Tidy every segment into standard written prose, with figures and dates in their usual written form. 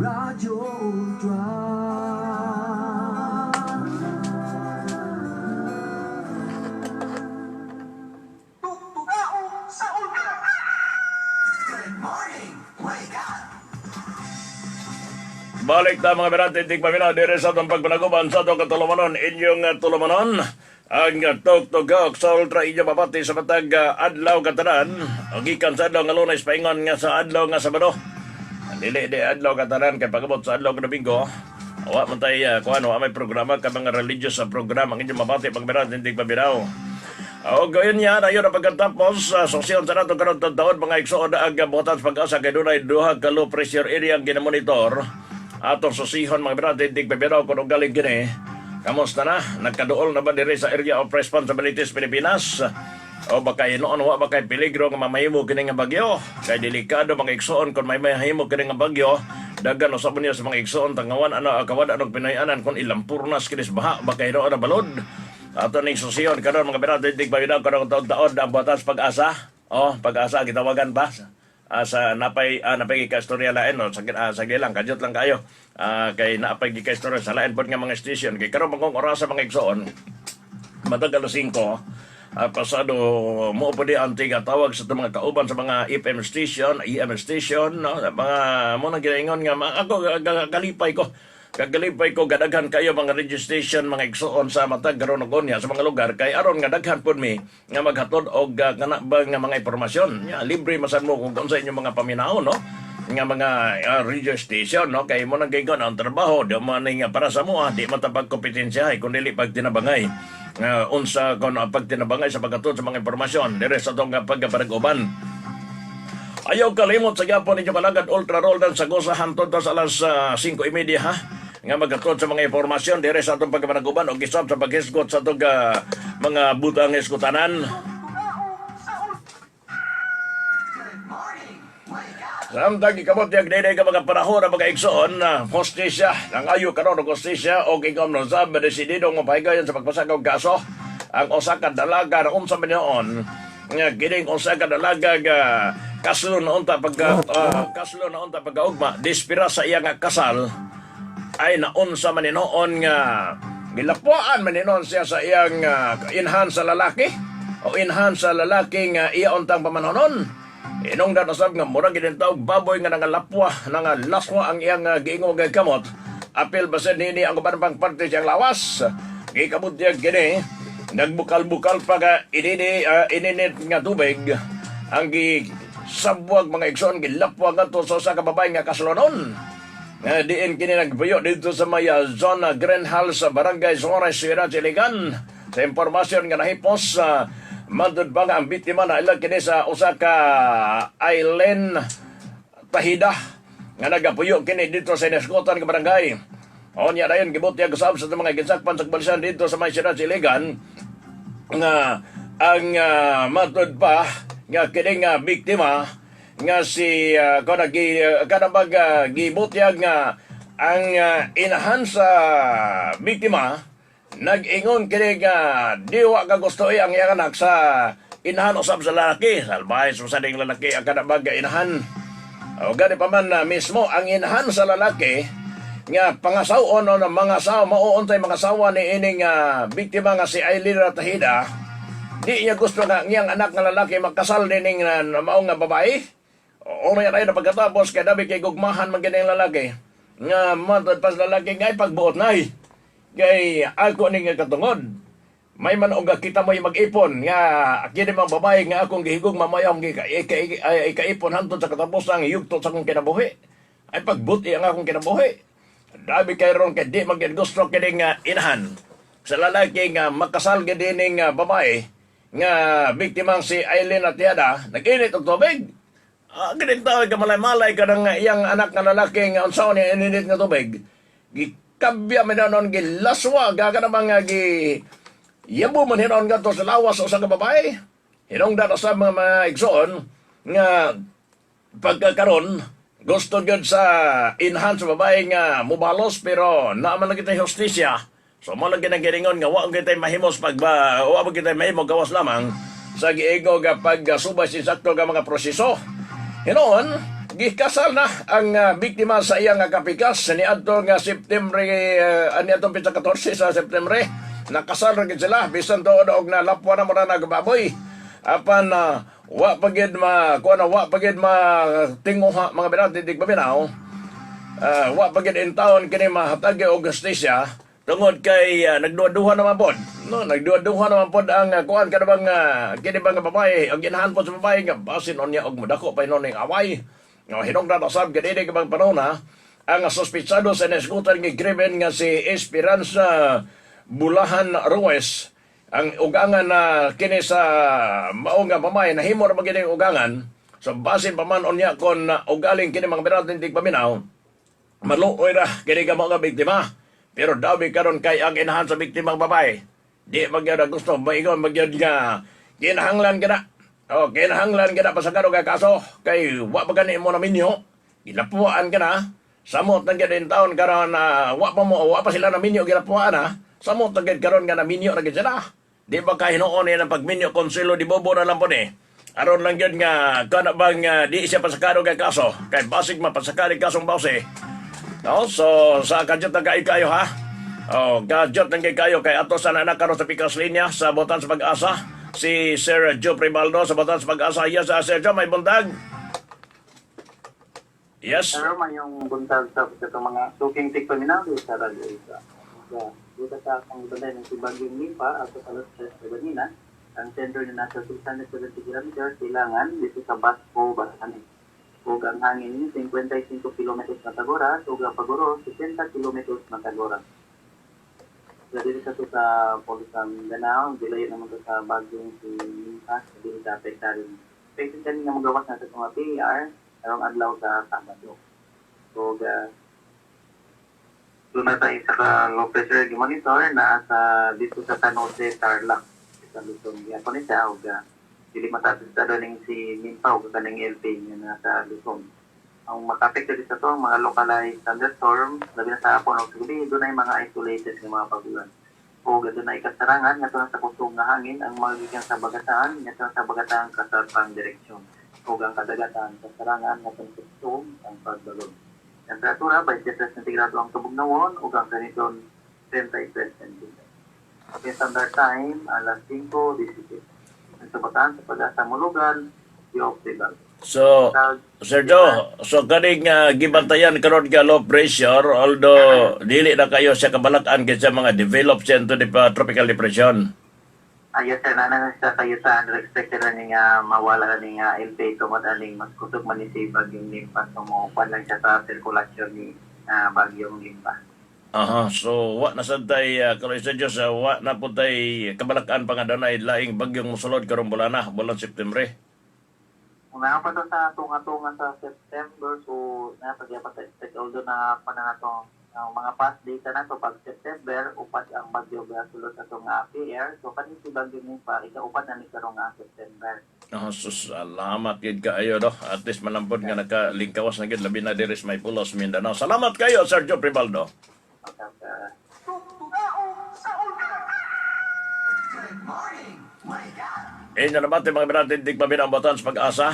Radyo Ultra. Tugtugao sa Ultra. Good morning! Wake up! Balik ta, mga mirante, tik pamina, dire sa atong pagpanaguban sa atong katulumanon, inyong tulumanon, ang tugtugok sa Ultra inyo mapati sa matag adlaw katanan, o gikan sa adlaw nga Lunes, paingon nga sa adlaw nga Sabado. Dili di adlaw katanan, kay pagabot sa adlaw nga Domingo, wa man tay, kuan, wa may programa ka mga religious sa programa ang inyong mabati pag mirante, tik paminaw. O gayon niya, ayon ang pagkatapos sa sosyon sa nato karon taon, mga igsoon, ang buhatan sa pag-asa kay dunay duha ka low pressure area ang ginamonitor. Atong susihon, mga brad, hindi pabiraw kung galing kini. Kamusta na? Nagkaduol na ba diri sa Area of Responsibilities Pilipinas? O baka inoon wa ba kay peligro nga mamahimo kini nga bagyo? Kay delikado, mga igsoon, kung may mahimo kini nga bagyo. Dagan usab niya sa mga igsoon tangawan ano kawad anong pinayanan kung ilampurnas kini sa baha baka hiroon na balod. Ato ning susiyon karon, mga brad, hindi pabiraw karon taon-taon ang buhatan sa pag-asa. Oh, pag-asa gitawagan pa sa napay gika-istorya lain no sa sa lang kadyot lang kayo kay napay gika-istorya sa lain pod nga mga station kay karon mangong orasa, mga igsoon, matag alas 5 pasado mo pa di ang tiga tawag sa itong mga kauban sa mga FM station, EM station, no? Mga mo nang ginaingon nga ako kalipay ko. Kagalipay ko gadaghan kayo mga radio station, mga igsoon, sa matag karon og unya sa mga lugar kay aron nga daghan pud mi nga maghatod og kana ba nga mga impormasyon. Ya, libre masan mo kung unsa inyong mga paminaw, no? Nga mga radio station, no, kay mo nang gigon ang trabaho di man ni nga para sa mo di man ta pagkompetensya kun dili pagtinabangay nga unsa kon ang pagtinabangay sa paghatod sa mga impormasyon dire sa atong pagkaparag-uban. Ayaw kalimot sa gyapon ninyo kalagad Ultra Roldan sa Gosa hantod ta sa alas 5:30 ha nga maghatod sa mga impormasyon dire sa atong pagkapanaguban o gisab sa paghisgot sa atong mga butang iskutanan. Tugtugao sa Ultra. Good morning! Wake up! Samtang gikamot yang dinay ka mga panahon ang mga igsoon na hostisya nang ayo karon og hostisya o gikom no sab desidido nga pahigayon sa pagpasaka og kaso ang usa ka dalaga na unsa man noon nga kining usa ka dalaga nga kaslo na unta pagkaugma dispira sa iya nga kasal ay naunsa man noon nga gilapuan man noon siya sa iyang inhan sa lalaki o inhan sa lalaki nga iya untang pamanonon. Inungdan usab nga murag gid tawag baboy nga nangalapwa, nangalaswa ang iyang giingo nga kamot. Apil basin nini ang uban pang parte siyang lawas. Gikamot niya kini nagbukal-bukal pa ka ininit nga tubig ang gi sabwag, mga igsoon, gilapwa ngadto sa usa ka babae nga kaslonon. Nga diin kini nagbuyo dito sa may zona Green Hall sa Barangay Suarez, Sierra Iligan. Sa impormasyon nga nahipos, matud pa nga ang biktima na ilag kini sa usa ka Island Tahida nga nagapuyo kini dito sa Inescotan nga barangay. O niya dayon gibot usab sa mga ginsakpan sa kabalisian dito sa may siyudad sa Iligan nga ang matud pa nga kini nga biktima nga si kana gi kana bag gibutyag nga ang inahan sa biktima nag-ingon kini nga diwa ka gusto ang iyang anak sa inahan usab sa lalaki. Salbahe sa ding lalaki ang kana bag inahan. O gani pa man na mismo ang inahan sa lalaki nga pangasawon o ng mga asawa mauuntay mga asawa ni ining biktima nga si Aileen Ratahida, di niya gusto nga ang iyang anak nga lalaki magkasal nining mao nga babae. O na yan na pagkatapos kay dabi kay gugmahan man gini ang lalaki nga matod pas lalaki nga ipagbuot nay kay ako ning katungod may man og kita mo'y mag-ipon nga kini mang babae nga akong gihigog mamaya akong ikaipon hantod sa katapusan yugto sa akong kinabuhi ay pagbuti ang akong kinabuhi. Dami kay ron kay di man gusto kini nga inahan sa lalaki nga makasal gid ning babae nga biktimang si Eileen Atiada. Nag-init og tubig. Ah, ganit tao ka malay-malay ka ng iyang anak nga lalaki nga unsaon niya ininit nga tubig. Gikabya man noon, gilaswa gaga na mga gi yabo man hinon gadto sa lawas sa usa ka babae. Hinungdan sa mga igsoon nga pagkakaron gusto gyud sa inhan sa babae nga mubalos pero naa man lang kitay hustisya. So mo lang ginang nga wa kitay mahimos pag ba wa man kitay mahimo gawas lamang sa giigo nga pagsubay sa insakto nga mga proseso. Hinoon, Gikasal na ang biktima sa iyang kapikas niadto nga September, niadtong petsa 14 sa September. Nakasal ra gid sila bisan tuod og nalapwa na mura nagbaboy. Apan wa pa gid ma kuan, wa pa gid ma tinguha, mga binati dig paminaw. Wa pa gid in taon kini mahatagi og hustisya tungod kay nagduha-duha naman pod. No, nagduha-duha naman pod ang kuan kada bang kini bang babae ang ginahan pod sa babae nga basin unya og modako pa hinon ning away. No, hinungdan usab kini bang panahon ha, ang suspitsado sa nasgutan nga krimen nga si Esperanza Bulahan Ruiz, ang ugangan na kini sa mao nga babae, nahimo ra man kini ugangan. So basin pa man unya kon ugaling kini, mga binatin dig paminaw, maluoy ra kini ka mga biktima. Pero dawi karon kay ang inahan sa biktimang babae di magyud ang gusto, maingon magyud nga kinahanglan ka na, oh, kinahanglan ka na pasagado kay kaso kay wa pa gani mo na minyo, gilapuan ka na. Samot na gyud in taon karon na wa pa mo, wa pa sila na minyo, gilapuan na. Samot na gyud karon nga na minyo na gyud sila. Di ba ka hinuon ni ang pagminyo, konsilo di bobo na lang po ni aron lang gyud nga kana bang di siya pasakado kay kaso kay basig mapasakado kasong bawsi. No, so sa kadyot na kay kayo ha. Oh, kadyot na kay kayo kay ato sa anak karon sa pikas linya sa Botan sa Pag-asa si Sir Joe Primaldo sa Botan sa Pag-asa. Yes, Sir Joe, may buntag. Yes. Pero may yung buntag sa itong mga suking tigpaminaw sa Radyo Isa. Dito sa akong balay ng si Bagyong Limpa at sa alas 3 sa ganina, ang sender na nasa 670 kilometers kailangan dito sa Basco, Batanes. Ug ang hangin 55 kilometers na oras ug ang paguro 70 kilometers na oras. Dito sa to sa Pulis sa Mindanao, gilayo naman to sa bagyong si Limpa, dili sa apektado. Expected kani nga magawas na sa mga PAR karong adlaw sa Sabado. So, doon na tayo sa low pressure monitor na sa dito sa San Jose, Tarlac. Sa Luzon. Gyapon ni siya, ug dili matapos ning si Minpa ug kaning LP nga nasa Luzon. Ang maka-apekto dito sa to, ang mga localized thunderstorm, labi na sa hapon o sa gabi, doon ay mga isolated nga mga pagulan. O doon ay kasarangan, nga sa kusog nga hangin, ang magigikan sa bagataan, nga sa bagataan kasarpang direksyon. O ang kadagatan, kasarangan, nga sa kusog, ang pagbalon. Temperatura, 23 centigrado ang kabugnawon, ug ang ganitong 33 centigrado. Okay, standard time, alas 5:17. Ang sa Bataan, sa Pag-asa Mulugan, Yok, Tibag. So, Sir Joe, so kaning gibantayan karon nga low pressure, although dili na kayo sa kabalakan kaysa mga develop siya into the tropical depression. Ah, yes sir, nana siya kayo sa expected na nga mawala na nga LP tungod aning mas kusog man ni si Bagyong Limpa. So mo lang siya sa sirkulasyon ni Bagyong Limpa. Aha, so wa na sad tay karon sa Diyos, wa na po tay kabalakan pa nga dunay laing bagyong mosulod karong bulana, bulan September. Una pa to sa tunga-tunga sa September, so napagyapat sa expect although na pa na to ang mga past data na to pag September upat ang bagyo ga sulod sa itong PR. So kaning si Bagyo Limpa ikaupat na ni karong September. Oh, sus, salamat gid kaayo do. At least malampod nga nakalingkawas na gid labi na diri sa may pulos Mindanao. Salamat kayo, Sir Joe Pribaldo. Okay, Tugtugao sa Ultra. Good morning. Wake up. Inyo naman mga binatindig paminang Batan sa Pag-asa.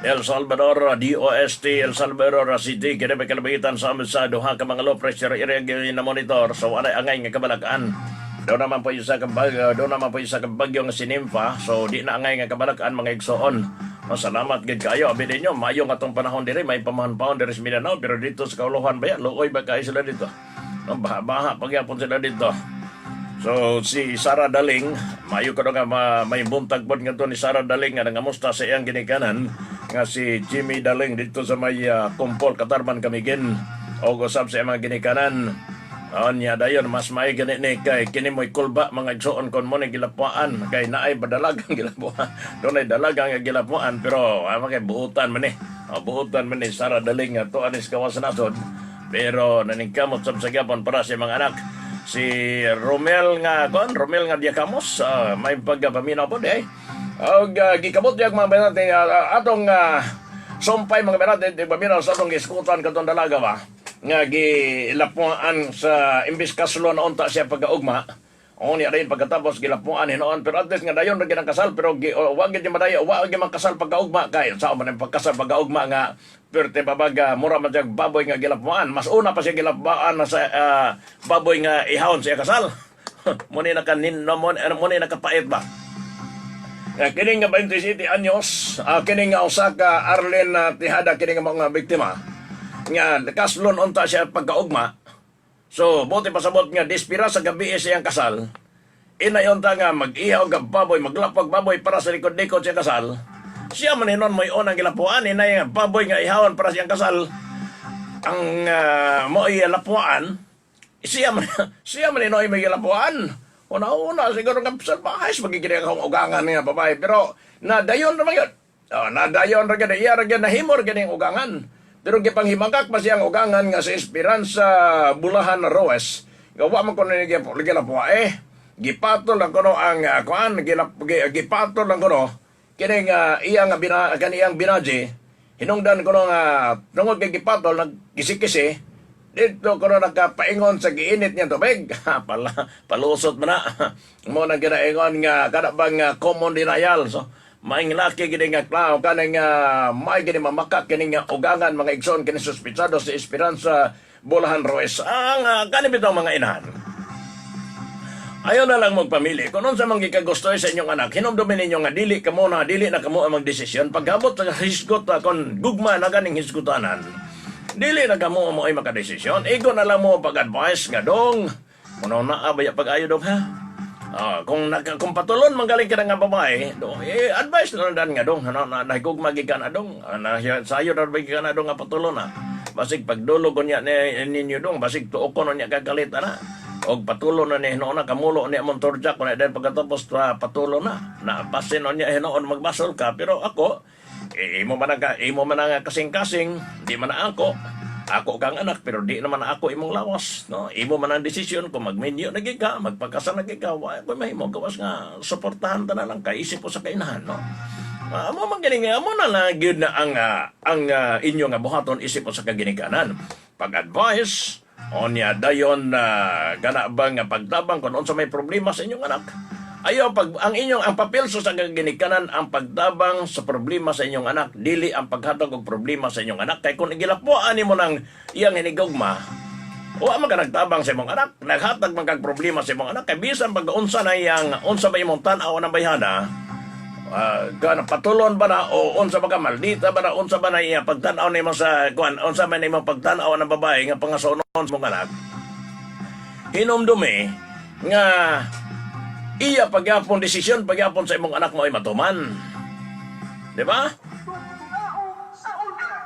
El Salvador, DOST, El Salvador City, kini may kalabagitan sa amin sa duha ka mga low pressure area na monitor so anay angay nga kabalakan. Doon naman po isa ka bagyo nga si Nimfa, so di na angay nga kabalakan, mga igsoon. Masalamat gid kayo. Abi ninyo, mayo nga tong panahon diri, may pamahan-pahon diri sa Mindanao, pero dito sa Kauluhan ba ya, luoy ba kayo sila dito? No, baha-baha pagyapon sila dito. So si Sara Daling, mayo ko nga may buntag pod nga to ni Sara Daling nga nangamusta sa iyang ginikanan nga si Jimmy Daling dito sa may Kumpol, Katarman, Camiguin. Og usab sa iyang mga ginikanan. Anya dayon mas may gani ni kay kini mo'y kulba, mga igsoon, kon mo ni gilapuan kay naay badalagang gilapuan. Dunay dalagang nga gilapuan pero kay buutan man ni. Oh, buutan man ni Sara Daling nga to anis kawas nasod. Pero naningkamot sab sa gyapon para sa mga anak si Romel nga kon Romel nga Diacamos, may pagpaminaw po di og gikamot diag mga binati, atong sumpay, mga binati di paminaw sa atong giskutan katong dalaga ba nga gilapuan sa imbis kaslo na unta siya pagkaugma. Unya rin pagkatapos gilapuan hinuon, pero at least nga dayon ra gyud ang kasal, pero gi, oh, wa gyud madaya, wa gyud makasal pagkaugma, kay sa man ang pagkasal pagkaugma nga perte babaga mura man siyang baboy nga gilapuan. Mas una pa siya gilapuan na sa baboy nga ihawon siya kasal. Mo ni naka nin mo, mo ni nakapait ba. Kini nga 27 anyos, kini nga usa ka Arlen Tejada, kini nga mga biktima nga kaslon unta siya pagkaugma. So, buti pasabot nga dispira sa gabi siyang kasal. Inayon ta nga mag-ihaw og baboy, maglapag baboy para sa likod-likod siya kasal. Siya man hinon mo'y unang gilapuan, inay nga baboy nga ihawan para siyang kasal. Ang mo'y lapuan, siya man siya man hinoy may gilapuan. Una-una siguro nga salbahes magiging akong ugangan nga babae, pero nadayon naman yun. Oh, nadayon ra gyud, iya ra gyud nahimor gyud ang ugangan. Pero gipanghimangkak pa siyang ugangan nga si Esperanza Bulahan Roes. Gawa man kuno ni gilapua eh. Gipatol lang kuno ang kuan, gipatol lang kuno kini nga iya nga bina, kaniyang binaji. Hinungdan kuno nga tungod kay gipatol, nagkisi-kisi dito kuno, nagkapaingon sa giinit niya tubig. Pala palusot man na mo nang ginaingon nga kada bang common denial. So maing laki gini nga klao kaning may gini mamaka kini nga ugangan, mga igsoon, kini suspitsado si Esperanza Bulahan Ruiz ang kani bitong mga inahan. Ayaw na lang magpamili. Kung unsa man gikagustoy sa inyong anak, hinumdumin ninyo nga dili kamo na, dili na kamo ang magdesisyon. Paghabot sa hisgot, kon gugma na ganing hisgutanan, dili na kamo mo ay makadesisyon. Igo na lang mo pag-advise nga dong. Kuno na abaya pag-ayo dong ha. Kung patulon man galing ka na nga babae, do, eh, advice na lang dan nga dong, na, na, nahigugma gid ka na dong, na, sayo na ba ka na dong nga patulon na. Basig pagdulog unya ni ninyo dong, basig tuokon unya kagalit na. Og patulon na ni hinuon na kamulo ni among turjak kun then pagkatapos patulon na. Na basin unya hinuon magbasol ka, pero ako eh, imo man ang kasing-kasing, di man na ako. Ako kang anak pero di naman ako imong lawas, no? Imo man ang desisyon kung magminyo na gid ka, magpakasal na gid ka, wa ko mahimo gawas nga suportahan ta na lang kay isip ko sa kainahan, no? Amo man gani nga amo na lang gyud na ang inyo nga buhaton isip mo sa kaginikanan. Pag-advise onya dayon na gana ba nga pagtabang kung unsa may problema sa inyong anak. Ayaw pag ang inyong ang papel sa kaginikanan ang pagtabang sa problema sa inyong anak, dili ang paghatag og problema sa inyong anak, kay kung gilapuan nimo nang iyang hinigugma, wa man ka nagtabang sa imong anak, naghatag man kag problema sa imong anak, kay bisan pag unsa na iyang unsa ba imong tan-aw ng bayhana, kana patulon ba na o unsa ba ka, maldita ba na, unsa ba na iya pagtan-aw nimo sa kuan, unsa man imong pagtan-aw ng babae nga pangasunon sa imong anak, hinumdumi nga iya pagyapon desisyon pagyapon sa imong anak mo ay matuman, di ba? Tugtugao sa ulan.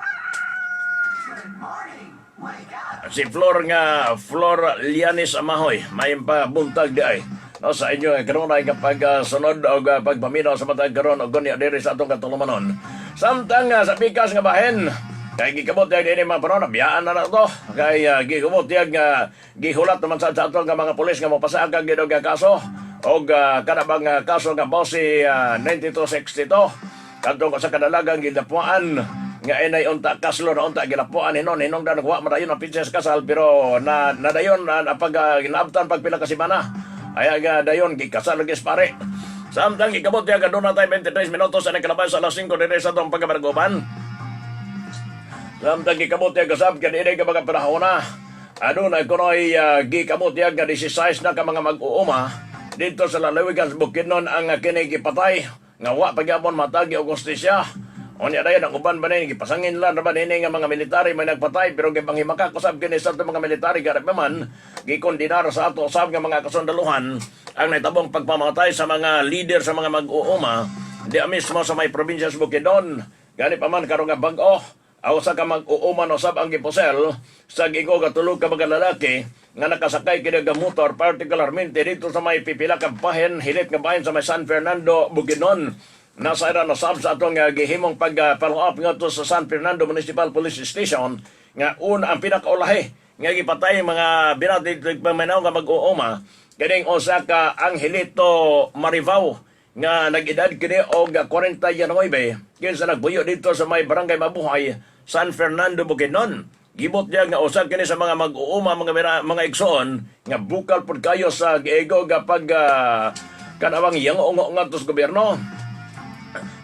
Good morning. Wake up. Si Flor nga Flor Lianis Amahoy, may pabuntag di ay no sa inyo kanunay kapag sunod og pagpaminaw sa matag karon og gunya diri sa atong katulumanon. Samtang sa pikas nga bahin kay gikabot yag dinhi mga panahon, biyaan na na to kay gikabot yag nga gihulat naman sa atong nga mga pulis nga mopasaka gid og kaso og kana bang kaso nga Bosi 9262 kadtong sa kadalagang gilapuan nga inay unta kaslo na unta gilapuan hinon hinungdan wa madayon ang pitsa sa kasal, pero na nadayon na, na pag ginaabtan pag pila ka semana ay nga dayon gikasal lagi sa pare. Samtang gikabot ya kaduna tay 23 minutos sa nakalabay sa alas 5 dire sa atong pagkabargoban. Samtang gikabot ya kasab kanina ka mga panahon na aduna kunoy gikabot ya nga 16 na ka mga mag-uuma dito sa lalawigan sa Bukidnon ang kini gipatay nga wa pagyapon matagi og hustisya. Unya dayon ang uban ba ni gipasangin lang ra ba nini nga mga military may nagpatay, pero gipanghimaka usab kini sa atong mga military. Garib naman gikondenar sa ato usab nga mga kasundaluhan ang nahitabong pagpamatay sa mga leader sa mga mag-uuma di mismo sa may probinsya sa Bukidnon. Gani pa man karon nga bag-o aw sa ka mag-uuma no sab ang giposel sa gigo nga tulog ka mga lalaki nga nakasakay kini nga motor, particularmente dito sa may pipila ka bahin, hilit nga bahin sa may San Fernando, Bukidnon. Nasa ira na sab sa atong gihimong pag follow up ngadto sa San Fernando Municipal Police Station nga una ang pinakaulahi nga gipatay mga binati paminaw nga mag-uuma kining usa ka Angelito Marivao nga nag-edad kini og 49 kinsa nagbuyo dito sa may Barangay Mabuhay, San Fernando, Bukidnon. Gibot niya nga usa kini sa mga mag-uuma, mga igsoon, nga bukal pud kayo sa giego ga pag kanawang yango ngadto sa gobyerno.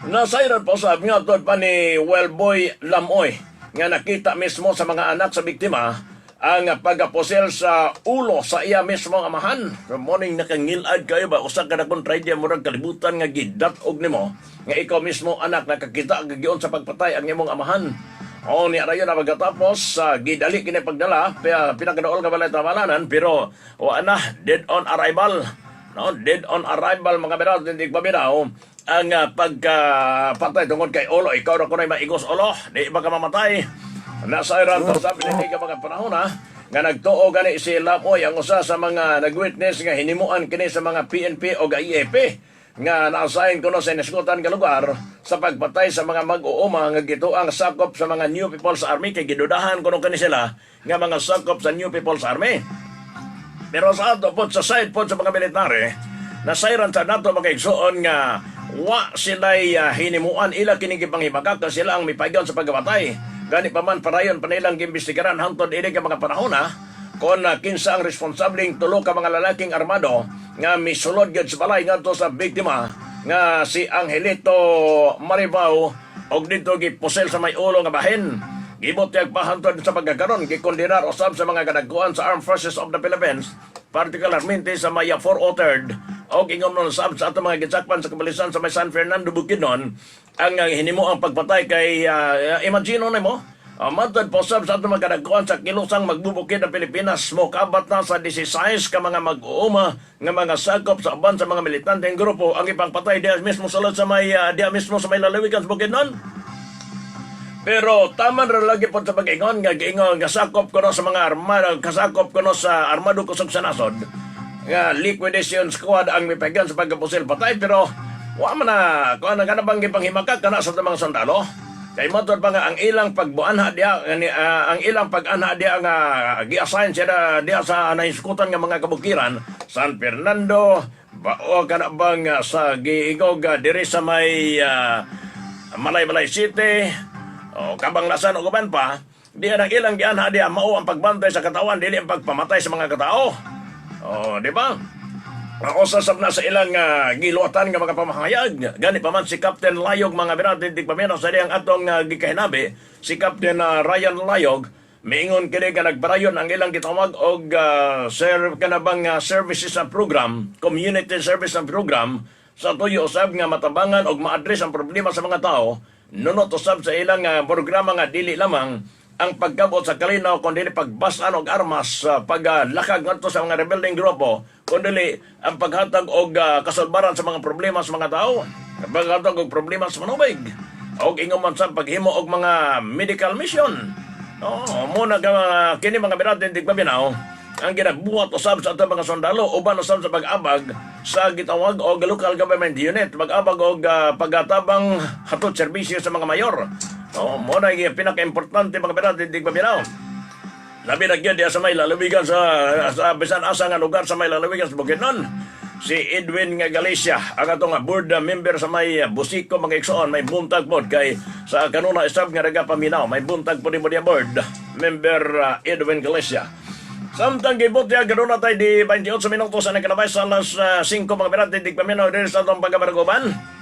Nasayran po sa nga pa ni Wellboy Lamoy nga nakita mismo sa mga anak sa biktima ang pagkaposel sa ulo sa iya mismo ang amahan. So, morning nakangilad kayo ba usa ka na kung tragedya, murag kalibutan nga gidat-og nimo nga ikaw mismo anak nakakita ang sa pagpatay ang imong amahan. O ni rayon na pagkatapos sa gidali kini pagdala pinakadaol nga balay tramalanan, pero wa na, dead on arrival. No, dead on arrival, mga biraw, hindi pa biraw ang pagkapatay tungod kay ulo, ikaw ra kunay maigos ulo, di ba ka mamatay? Nasa Iran to sabi ni ka mga panahon ha, nga nagtuo gani si Lamoy ang usa sa mga nagwitness nga hinimuan kini sa mga PNP o IAP nga na-assign kuno sa inisgutan nga lugar sa pagpatay sa mga mag-uuma nga gituang sakop sa mga New People's Army, kay gidudahan kuno kini sila nga mga sakop sa New People's Army. Pero sa ato po, sa side po sa mga military, nasayran sa nato mga igsoon nga wa sila'y hinimuan ila kining gipanghibaka ka sila ang mipagan sa pagkamatay. Gani pa man parayon pa nilang giimbestigaran hangtod ini ka mga panahon ha, kung kinsa ang responsableng tulo ka mga lalaking armado nga misulod gyud sa balay ngadto sa biktima nga si Angelito Maribao og didto giposel sa may ulo nga bahin. Gibot yag pahantod sa pagkakaron, gikondenar usab sa mga kadagkuan sa Armed Forces of the Philippines, partikularmente sa Maya 403rd, og ingon nun sab sa atong mga gitsakpan sa kapulisan sa may San Fernando, Bukidnon, ang hinimo ang pagpatay kay imagine mo, matod po sab sa atong mga kadagkuan sa Kilusang Magbubukid ng Pilipinas, mo kabat na sa 16 ka mga mag-uuma nga mga sakop sa uban sa mga militanteng grupo ang ipangpatay diya mismo sulod sa may diya mismo sa may lalawigan sa Bukidnon. Pero taman ra lagi po sa pag-ingon nga giingon nga sakop kuno sa mga armado, kasakop kuno sa armado kusog sa nasod nga liquidation squad ang mipagan sa pagkapusil patay, pero wa man na kuan ang kanabang gipanghimaka kana sa mga sundalo. Kay matod pa nga ang ilang pagbuanha diya ang ilang pag-anha diya nga gi-assign siya diya sa nahiskutan nga mga kabukiran San Fernando ba o kana bang sa giingog diri sa may Malaybalay City o Kabanglasan o uban pa, di ang ilang gianha diya mao ang pagbantay sa katawan, dili ang pagpamatay sa mga katao. O, di ba? Ako sa na sa ilang giluatan nga mga pamahayag. Gani pa man si Captain Layog, mga birati di pamina sa diyang atong gikahinabi, si Captain Ryan Layog, miingon kini nga nagparayon ang ilang gitawag og ser kanabang services na program, community service na program sa tuyo usab nga matabangan og ma-address ang problema sa mga tao nunot usab sa ilang programa nga dili lamang ang pagkabot sa kalinaw kundi pagbasan og armas sa paglakag ngadto sa mga rebeldeng grupo, kundi ang paghatag og kasulbaran sa mga problema sa mga tao, paghatag og problema sa manubig og ingon man sa paghimo og mga medical mission. Oh, muna ka kini, mga biratin tigpabinaw, ang ginabuhat usab sa atong mga sundalo uban usab sa pag-abag sa gitawag og local government unit, pag-abag og pagatabang hatod serbisyo sa mga mayor. Oh, mo na yung pinaka-importante, mga biratin tigpabinaw. Labi na gyud diya sa may lalawigan sa bisan asa nga lugar sa may lalawigan sa Bukidnon. Si Edwin nga Galicia ang atong nga board member sa may Busico, mga igsoon, may buntag pod kay sa kanuna isab nga nagapaminaw, may buntag pod mo diya, board member Edwin Galicia. Samtang gibot ya ganoon na tayo di 28 minuto sa nagkalabay sa alas 5, mga birati di paminaw, diri sa atong pagkabargoban.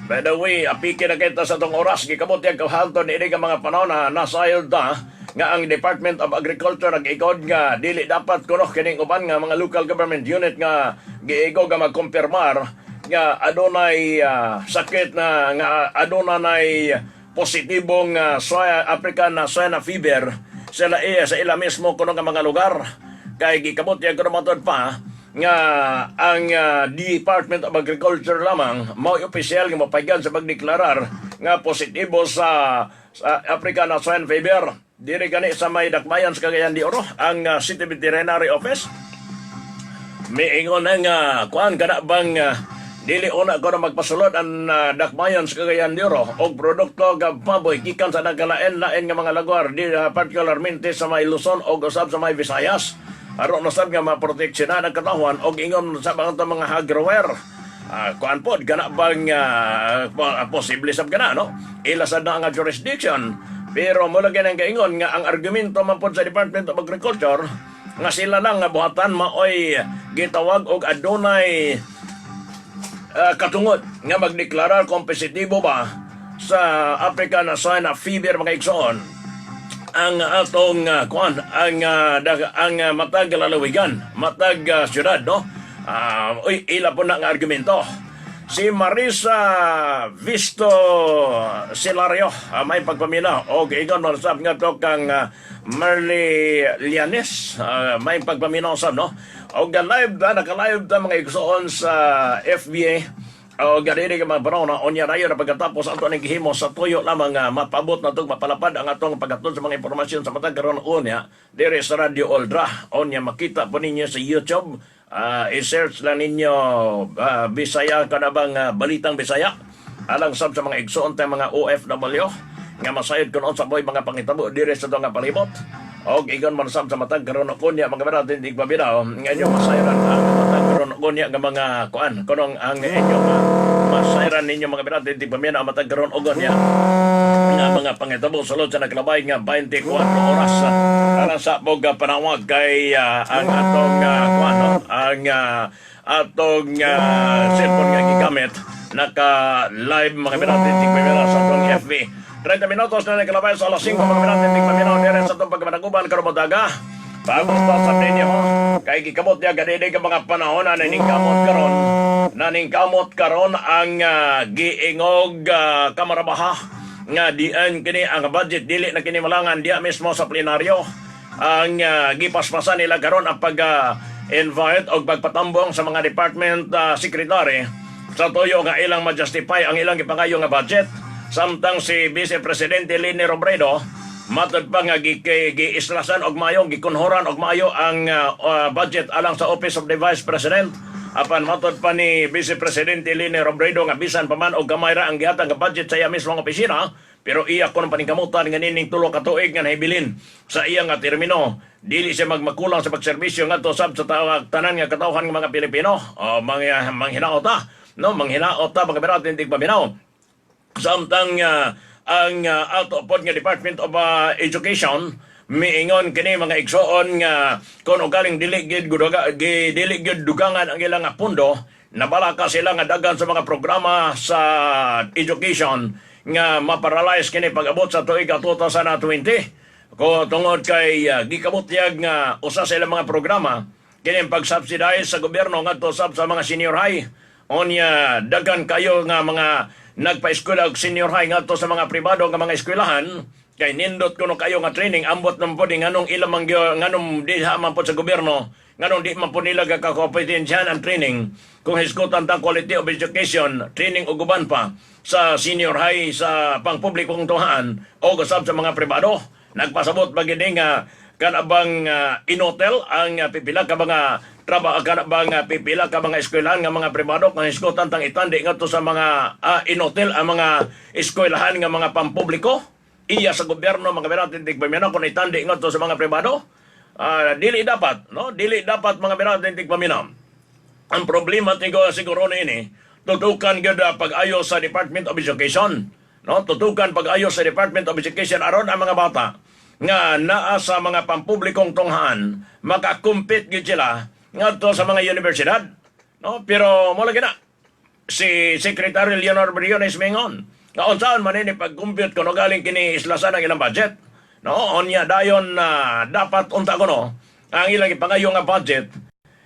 By the way, apike na kita sa atong oras, gikabot yung kahalton ini ka mga panahon na nasayod ta nga ang Department of Agriculture nag-ikod nga dili dapat kuno kining uban nga mga local government unit nga giigo nga magkumpirmar nga adunay sakit na nga adunay positibong soya African na swine fever sila iya sa ila mismo kuno nga mga lugar, kay gikabot ya kuno matod pa nga ang Department of Agriculture lamang mao opisyal nga mapaygan sa pagdeklarar nga positibo sa African Swine Fever. Diri gani sa may dakbayan sa Cagayan de Oro ang City Veterinary Office miingon na nga kuan kana bang dili una ko na magpasulod ang dakbayan sa Cagayan de Oro og produkto ga baboy gikan sa nagkalain-lain nga mga lugar di particularmente sa may Luzon og usab sa may Visayas aron usab nga maproteksyonan ang katawan og ingon sa mga hog grower. Kuan pod kana bang posible sab kana no ila sad na nga jurisdiction. Pero mula ang gaingon nga ang argumento man pod sa Department of Agriculture nga sila lang nga buhatan maoy gitawag og adunay katungod nga magdeklarar kung positibo ba sa African Swine Fever, mga igsoon, ang atong kuan ang ang matag lalawigan, matag syudad, no? Uy, ila po na ang argumento. Si Marisa Visto Silario, may pagpamina og ingon man sab nga to kang Marley Lianes, may pagpaminaw sab, no? Og live ta, naka-live ta, mga igsoon, sa FBA o ganini ka mga panahon na unya rayo na pagkatapos ato ning gihimo sa tuyo lamang nga mapabot na tong mapalapad ang atong paghatod sa mga impormasyon sa matag karon unya diri sa Radio Oldra. Unya makita po ninyo sa YouTube, i-search lang ninyo Bisaya kana bang Balitang Bisaya alang sab sa mga igsoon tayong mga OFW nga masayod kun unsa po'y mga pangitabo diri sa atong nga palibot. Og ingon man sab sa matag karon kunya, mga baratin di pabinaw nga inyo masayran ang matag karon kunya nga mga kuan kunong ang inyong masayran ninyo, mga baratin di paminaw, matag karon og unya nga mga pangitabo sulod sa naglabay nga 24 oras alang sa bog panawag kay ang atong kuan, no? Ang atong cellphone nga gigamit naka live, mga baratin di paminaw, sa atong FB. 30 minutos na nagkalabay sa alas 5, mga baratin di paminaw, dire sa atong pagkamanaguban karon daga. Pagos pa sa ninyo kay gikamot niya ganini ka mga panahon na naningkamot karon ang giingog kamarabaha nga dian kini ang budget dili na kini malangan diya mismo sa plenaryo. Ang gipaspasan nila karon ang pag invite o pagpatambong sa mga department secretary sa tuyo nga ilang ma-justify ang ilang gipangayo nga budget, samtang si Vice Presidente Leni Robredo matod pa nga giislasan og maayo, gikunhoran og maayo ang budget alang sa Office of the Vice President. Apan matod pa ni Vice Presidente Leni Robredo nga bisan pa man og gamay ra ang gihatag nga budget sa iya mismong opisina, pero iya kuno paningkamutan nga nining 3 ka tuig nga nahibilin sa iya nga termino, dili siya magmakulang sa pagserbisyo ngadto sab sa tanan nga katawhan ng mga Pilipino. O mga manghinaot ta, no? Manghinaot ta, mga berat hindi paminaw. Samtang ang ato pod nga Department of Education miingon kini, mga igsoon, nga kung ugaling dili gid dili gid dugangan ang ilang nga pundo, nabalaka sila nga dagan sa mga programa sa education nga maparalyze kini pag-abot sa tuig 2020 ko tungod kay gikabutyag nga usa sa ilang mga programa kini ang pag-subsidize sa gobyerno ngadto sab sa mga senior high. Unya daghan kayo nga mga nagpa-eskwela og senior high ngadto sa mga pribado nga mga eskwelahan kay nindot kuno kayo nga training. Ambot naman pod nganong ilang man nganong diha man pod sa gobyerno, nganong di man pod nila gakakompetensyahan ang training kung hisgutan tang quality of education training ug uban pa sa senior high sa pangpublikong tunghaan o usab sa mga pribado. Nagpasabot ba gini nga kanabang inotel ang pipila ka mga trabaho, kanabang pipila ka mga eskwelahan nga mga pribado kung hisgutan tang itandi ngadto sa mga inotel ang mga eskwelahan nga mga pampubliko iya sa gobyerno, mga biratin tigpaminaw, kung itandi ngadto sa mga pribado? Dili dapat, no? Dili dapat, mga biratin tigpaminaw. Ang problema tigo siguro niini, tutukan gyud pag-ayo sa Department of Education, no? Tutukan pag-ayo sa Department of Education aron ang mga bata nga naa sa mga pampublikong tunghaan makakumpit gyud sila ngadto sa mga universidad, no? Pero mo lagi na si Secretary Leonor Briones mingon nga unsaon man ini pag-compute kuno galing kini islasan ang ilang budget, no? Unya dayon na dapat unta kuno ang ilang ipangayo nga budget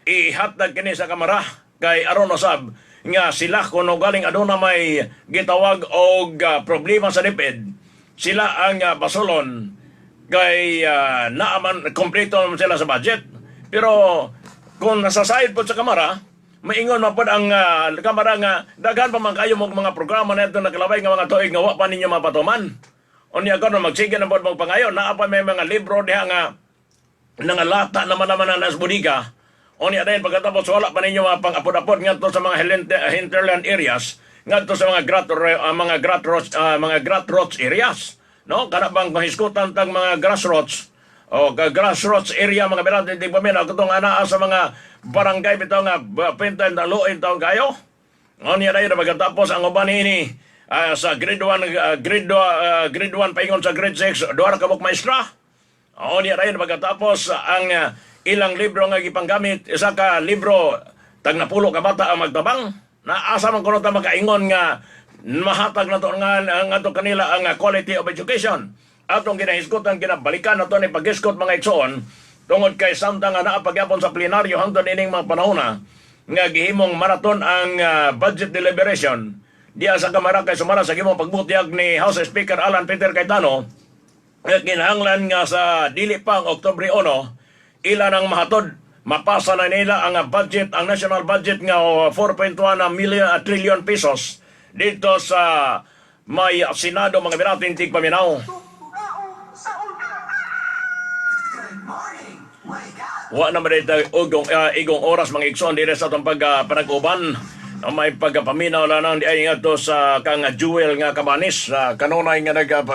ihatag kini sa kamara kay aron usab nga sila kuno galing aduna may gitawag og problema sa DepEd, sila ang basolon kay naaman kompleto naman sila sa budget. Pero kung nasasayod po sa kamara, maingon man pod ang kamara nga daghan pa man kayo mong mga programa na ito nakalabay nga mga tuig nga wa pa ninyo mapatuman. Unya karon magsige na pod magpangayo, naa pa may mga libro diha nga nangalata naman naman ang nas bodega. Unya dayon pagkatapos wala pa ninyo mga pang-apod-apod ngadto sa mga hinterland areas, ngadto sa mga grassroots areas. No, kana bang mahisgutan tang mga grassroots o grassroots area, mga birante di ba men katong anaa sa mga barangay bitaw nga pintan na luin taon kayo. Unya dayon pagkatapos ang uban ini Sa grade 1, grade 1 paingon sa grade 6, duha ra ka buok maestra. Oo, niya rayon pagkatapos ang ilang libro nga gipanggamit, isa ka libro tag 10 ka bata ang magtabang. Naasa man kuno ta makaingon nga mahatag na to nga ang ato kanila ang quality of education? Atong ginahisgutan, ginabalikan na to ni paghisgot, mga igsoon, tungod kay samtang nga naa pagyapon sa plenaryo hangtod ining mga panahona nga gihimong marathon ang budget deliberation diya sa Kamara, kay sumala sa gihimong pagbutyag ni House Speaker Alan Peter Cayetano nga kinahanglan nga sa dili pang Oktubre 1 ila nang mahatod, mapasa na nila ang budget, ang national budget nga 4.1 million trillion pesos dito sa may Senado, mga birating tigpaminaw. Tao sa una. Good morning. Wake up. Wa na man ito igong oras, mga igsoon, dire sa atong pag panag-uban. May pagpaminaw lang di ay nga to sa kang Jewel nga Cabanis, kanunay nga nagpaminaw.